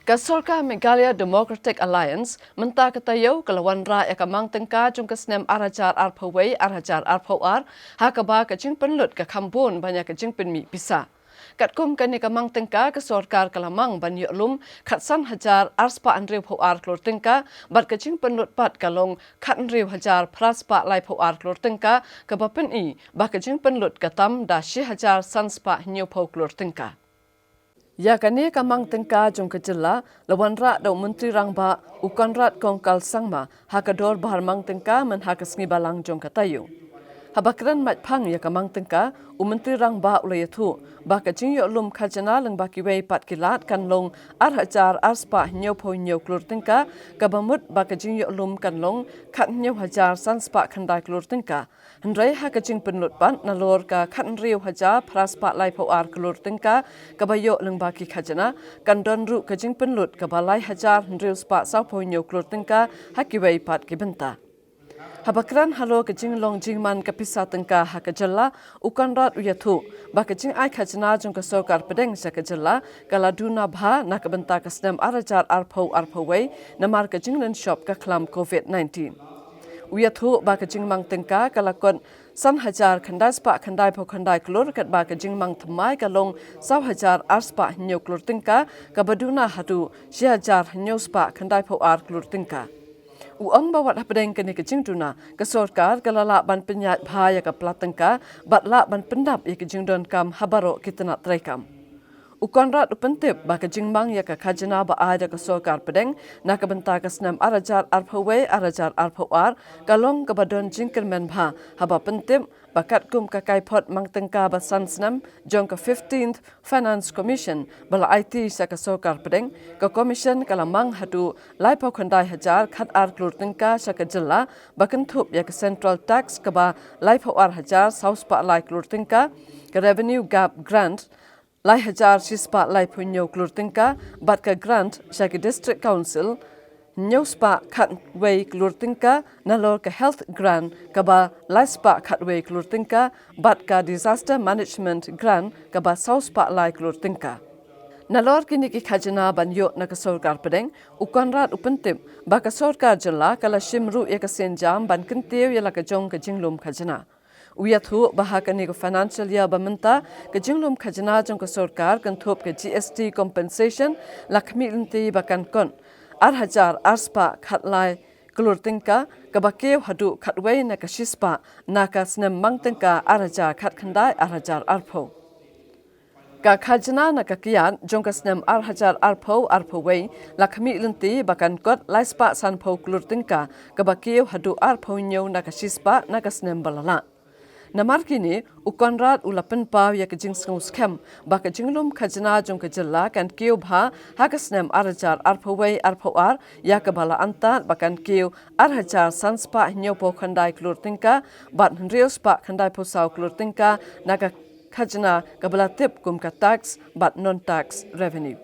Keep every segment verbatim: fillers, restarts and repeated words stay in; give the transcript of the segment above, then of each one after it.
Ka Sorkar Meghalaya Democratic Alliance mynta ka taïew ka la wanrah ïa ka mang tyngka jong ka snem ar hajar arphew wei ar hajar arphew ar, ha kaba ka jingpynlut ka kham bun ban ïa ka jingpynmih pisa. Katkum kane ka mang tyngka, ka sorkar ka la mang ban ïoh lum khatsan hajar arspah hynriewphew ar klur tyngka, bad ka jingpynlut pat ka long khathynriew hajar phraspah laiphew ar klur tyngka, kaba pyni ba ka jingpynlut ka tam da shi hajar sanspah hynñiewphew klur tyngka. Ïa kane ka mang tyngka jong ka jylla la wanrah da u Myntri Rangbah u Conrad Kongkal Sangma ha ka dorbar mang tyngka mynha ka sngi Balang jong ka taïew. Haba kren maitphang ïa ka mang tyngka, u Myntri Rangbah u la ïathuh ba ka jingïoh lum khajna lyngba kiwei pat ki lad kan long ar hajar arspah hynñiewphew hynñiew klur tyngka, kaba mut ba ka jingïoh lum kan long khathynñiew hajar sanspah khyndai klur tyngka. Hynrei ha ka jingpynlut pat nalor ka khathynriew hajar phraspah laiphew ar klur tyngka kaba ïoh lyngba ki khajna, kan don ruh ka jingpynlut kaba lai hajar hynriewspah sawphew hynñiew klur tyngka ha kiwei pat ki bynta. Haba kren halor ka jinglong jingman ka pisa tyngka ha ka jylla, u Conrad u ïathuh ba ka jingai khajna jong ka sorkar pdeng sha ka jylla ka la duna bha na ka bynta ka snem ar hajar arphew arphew wei, namar ka jinglynshop ka khlam covid nineteen. U ïathuh ba ka jingmang tyngka ka la kot san hajar khyndai spah khyndaiphew khyndai klur, katba ka jingmang thymmai ka long saw hajar arspah hynñiew klur tyngka, kaba duna haduh shi hajar hynñiew spah khyndaiphew ar klur tyngka. U ong ba wat hapdeng kane ka jingduna, ka sorkar ka la lah ban pynïaid bha ïa ka pla tyngka, bad lah ban pyndap ïa ka jingdonkam ha baroh ki tnat treikam. U Conrad u pyntip ba ka jingmang ïa ka khajna ba ai da ka sorkar pdeng na ka bynta ka snem ar hajar arphew wei ar hajar arphew ar ka long kaba don jingkyrmen bha, haba pyntip ba katkum ka kaiphod mang tyngka ba san snem jong ka fifteenth Finance Commission ba la aiti sha ka sorkar pdeng, ka commission ka la mang haduh laiphew khyndai hajar khatar klur tyngka sha ka jylla ba kynthup ïa ka central tax kaba laiphew ar hajar saw spah lai klur tyngka, ka revenue gap grant lai hajar shi spah laiphew hynñiew klur tyngka, bad ka grant sha ki district council hynñiew spah khatwei klur tyngka, nalor ka health grant kaba lai spah khatwei klur tyngka, bad ka disaster management grant kaba saw spah lai klur tyngka. Nalor kine ki khajna ban ïoh na ka sorkar pdeng, u Conrad u pyntip ba ka sorkar jylla ka la shim ruh ïa ka sienjam ban kyntiew ïa la ka jong ka jinglum khajna. U ïathuh ba ha kane ka financial year ba mynta, ka jinglum khajna jong ka sorkar kynthup ka G S T compensation la khmih lynti ba kan kot ar hajar arspah khatlai klur tyngka, kaba kiew haduh khatwei na ka shispah na ka snem mang tyngka ar hajar khatkhyndai ar hajar arphew. Ka khajna na ka kiad jong ka snem ar hajar arphew arphew wei la khmih lynti ba kan kot lai spah sanphew klur tyngka, kaba kiew haduh arphew hynñiew na ka shispah na ka snem ba la lah. Namar kine, u Conrad u la pynpaw ïa ka jingsngewskhem ba ka jinglum khajna jong ka jylla kan kiew bha ha ka snem ar hajar arphew wei arphew ar, ïa kaba la antad ba kan kiew ar hajar san spah hynñiewphew khyndai klur tyngka, bad hynriew spah khyndaiphew saw klur tyngka na ka khajna kaba la tip kum ka tax bad non-tax revenue.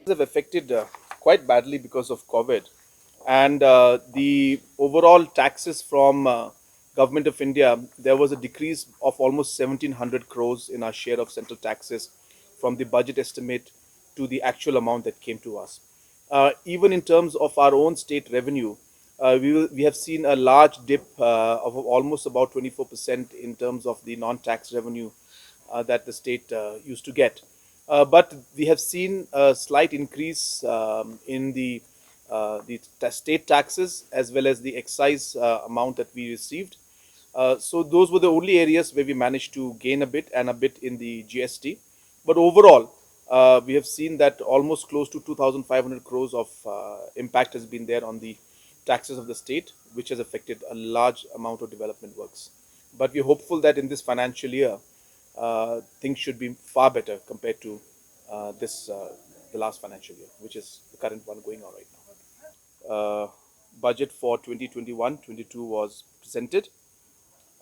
Have affected, uh, quite badly because of COVID, and, uh, the overall taxes from, uh, Government of India, there was a decrease of almost seventeen hundred crores in our share of central taxes from the budget estimate to the actual amount that came to us. Uh, even in terms of our own state revenue, uh, we will, we have seen a large dip, uh, of almost about twenty-four percent in terms of the non-tax revenue, uh, that the state, uh, used to get. Uh, but we have seen a slight increase, um, in the, uh, the ta-, state taxes as well as the excise, uh, amount that we received. Uh, so those were the only areas where we managed to gain a bit and a bit in the G S T. But overall, uh, we have seen that almost close to two thousand five hundred crores of, uh, impact has been there on the taxes of the state, which has affected a large amount of development works. But we're hopeful that in this financial year, uh, things should be far better compared to, uh, this, uh, the last financial year, which is the current one going on right now. Uh, budget for twenty twenty-one twenty-two was presented,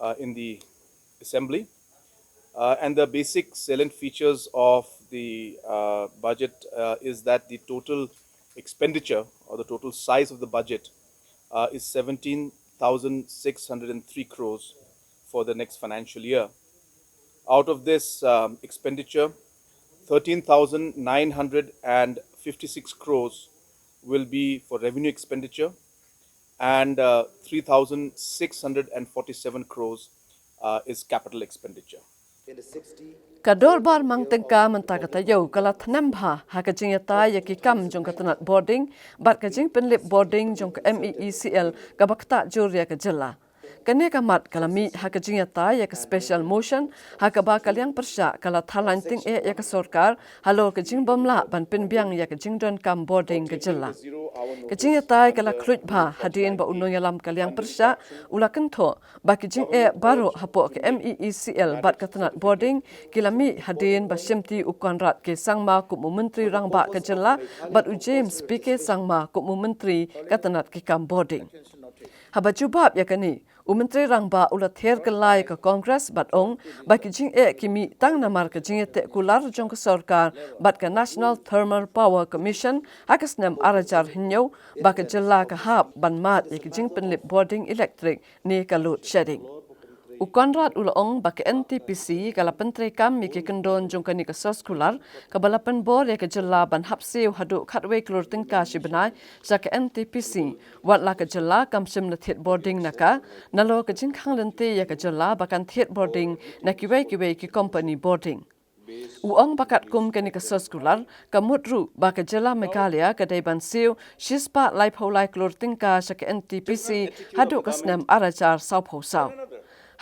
uh, in the assembly. Uh, and the basic salient features of the, uh, budget, uh, is that the total expenditure or the total size of the budget, uh, is seventeen thousand six hundred and three crores for the next financial year. Out of this, um, expenditure, thirteen thousand nine hundred and fifty-six crores will be for revenue expenditure, and uh, three thousand six hundred forty-seven crores uh, is capital expenditure. Ka dorbar mang tyngka mynta ka taïew ka la thnem bha ha ka jingïatai ïa ki kam jong ka tnat bording bad ka jingpynlip bording jong ka M E E C L kaba ktah jur ïa ka jylla. Kane ka mat ka la mih ha ka jingïatai ïa ka special motion ha kaba ka liang pyrshah ka la thaw laiñ tyngeh ïa ka sorkar halor ka jingbymlah ban pynbiang ïa ka jingdonkam bording ka jylla. Ka jingïatai ka la khluit bha hadien ba u nongïalam ka liang pyrshah u la kynthoh ba ki jingeh baroh hapoh ka M E E C L bad ka tnat bording ki la mih hadien ba shimti u Conrad K Sangma kum u Myntri Rangbah ka jylla bad u James P K Sangma kum u Myntri ka tnat ki kam bording. Haba jubab ïa kane, u Myntri Rangbah u la ther kylla ïa ka Congress bad ong ba ki jingeh ki mih tang namar ka jingïateh kular jong ka sorkar bad ka National Thermal Power Commission ha ka snem ar hajar hynñiew ba ka jylla ka hap ban mad ïa ka jingpynlip bording electric ne ka load shedding. U Conrad u la ong ba ka N T P C ka la pyntreikam ïa ki kyndon jong kane ka source kular kaba la pynbor ïa ka jylla ban hap siew haduh khatwei klur tyngka shi bnai sha ka N T P C, wat la ka jylla kam shym la thied bording na ka, nalor ka jingkhang lynti ïa ka jylla ba kan thied bording na kiwei kiwei ki company bording. U ong ba katkum kane ka source kular ka mut ruh ba ka jylla Meghalaya ka dei ban siew shispah laiphew lai klur tyngka sha ka N T P C haduh ka snem ar hajar sawphew saw.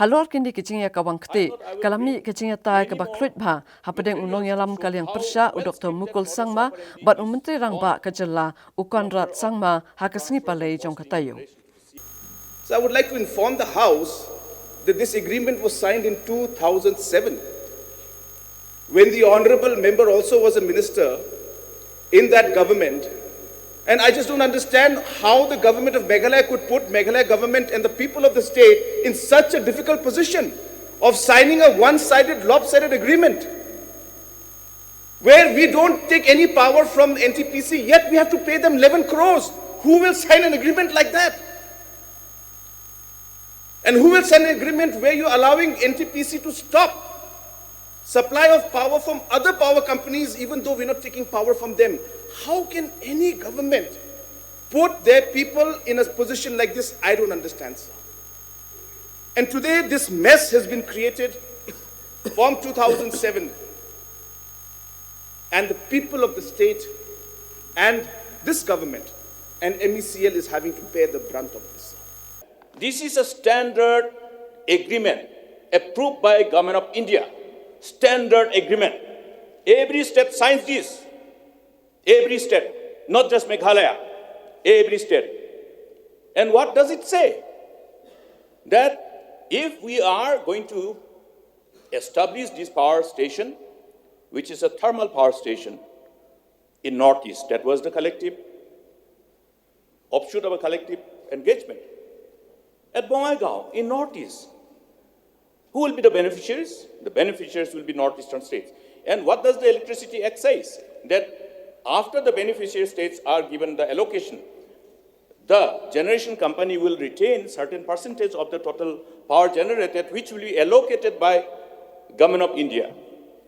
Halor kine ki jingïakawang kti ka la mih ka jingïatai kaba khluit bha hapdeng u nongïalam ka liang pyrshah u Doctor Mukul Sangma bad u Myntri Rangbah ka jylla u Conrad Sangma ha ka sngi Palei jong ka taïew. So I would like to inform the House that this agreement was signed in two thousand seven, when the Honorable Member also was a minister in that government. And I just don't understand how the government of Meghalaya could put Meghalaya government and the people of the state in such a difficult position of signing a one-sided, lopsided agreement where we don't take any power from N T P C, yet we have to pay them eleven crores. Who will sign an agreement like that? And who will sign an agreement where you're allowing N T P C to stop supply of power from other power companies, even though we're not taking power from them? How can any government put their people in a position like this? I don't understand, sir. And today, this mess has been created from two thousand seven, and the people of the state and this government and M E C L is having to bear the brunt of this. This is a standard agreement approved by Government of India. Standard agreement. Every state signs this. Every state, not just Meghalaya, every state. And what does it say? That if we are going to establish this power station, which is a thermal power station in Northeast, that was the collective offshoot of a collective engagement at Bongaigaon in Northeast. Who will be the beneficiaries? The beneficiaries will be Northeastern states. And what does the Electricity Act says? That after the beneficiary states are given the allocation, the generation company will retain certain percentage of the total power generated, which will be allocated by Government of India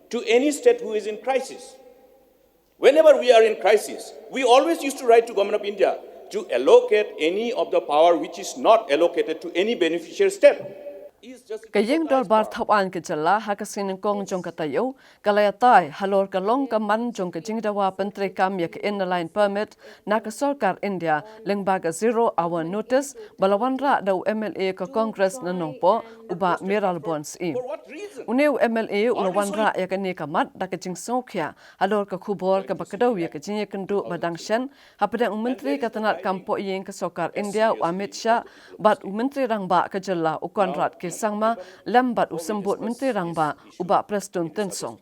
to any state who is in crisis. Whenever we are in crisis, we always used to write to Government of India to allocate any of the power which is not allocated to any beneficiary state. Ka ïing dorbar thawaiñ ka jylla ha ka sngi nyngkong jong ka taïew ka la ïatai halor ka long ka man jong ka jingdawa pyntreikam ïa ka Inner Line Permit na ka sorkar India lyngba ka zero hour notice ba la wanrah da u MLA ka Congress na Nongpoh u Bah Mayralborn Syiem. Une u MLA u la wanrah ïa kane ka mat da ka jingsngewkhia halor ka khubor kaba kdew ïa ka jingïakynduh ba dang shen hapdeng u Myntri ka tnat kam pohïing ka sorkar India u Amit Shah bad u Myntri Rangbah ka jylla u Conrad K Sangma lem bad u Symbud Myntri Rangbah u Bah Prestone Tynsong.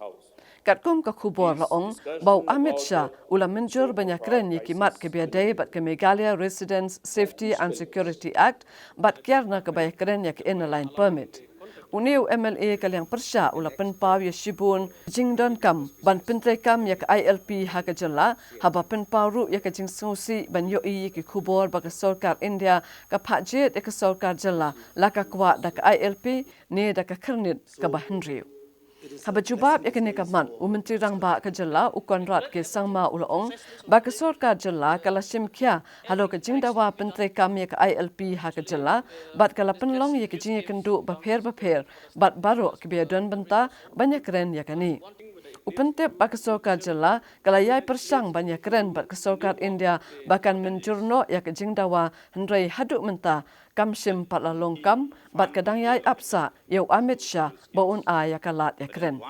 Katkum ka khubor la ong ba u Amit Shah u la mynjur ban ïakren ïa ki mat kiba ïadei bad ka Meghalaya Residents Safety and Security Act bad kiar na kaba ïakren ïa ka Inner Line Permit. Une u MLA ka liang pyrshah u la pynpaw ïa shibun jingdonkam ban pyntreikam ïa ka ILP ha ka jylla haba pynpaw ruh ïa ka jingsngewsih ban ïohi ïa ki khubor ba ka sorkar India ka phah jied ïa ka sorkar jylla la ka kwah da ka ILP ne da ka khyrnit kaba hynriew. Haba jubab ïa kane ka mat, u Myntri Rangbah ka jylla u Conrad K Sangma u la ong ba ka sorkar jylla ka la shim khia halor ka jingdawa pyntreikam ïa ka I L P ha ka jylla bad ka la pynlong ïa ka jingïakynduh bapher bapher bad baroh kiba ïadon bynta ban ïakren ïa kane. U pyntip ba ka sorkar jylla ka la ïai pyrshang ban ïakren bad ka sorkar India ba kan mynjur noh ïa ka jingdawa, hynrei haduh mynta kam shym pat la long kam bad ka dang ïai ap sah ïa u Amit Shah ba un ai ïa ka lad ïakren.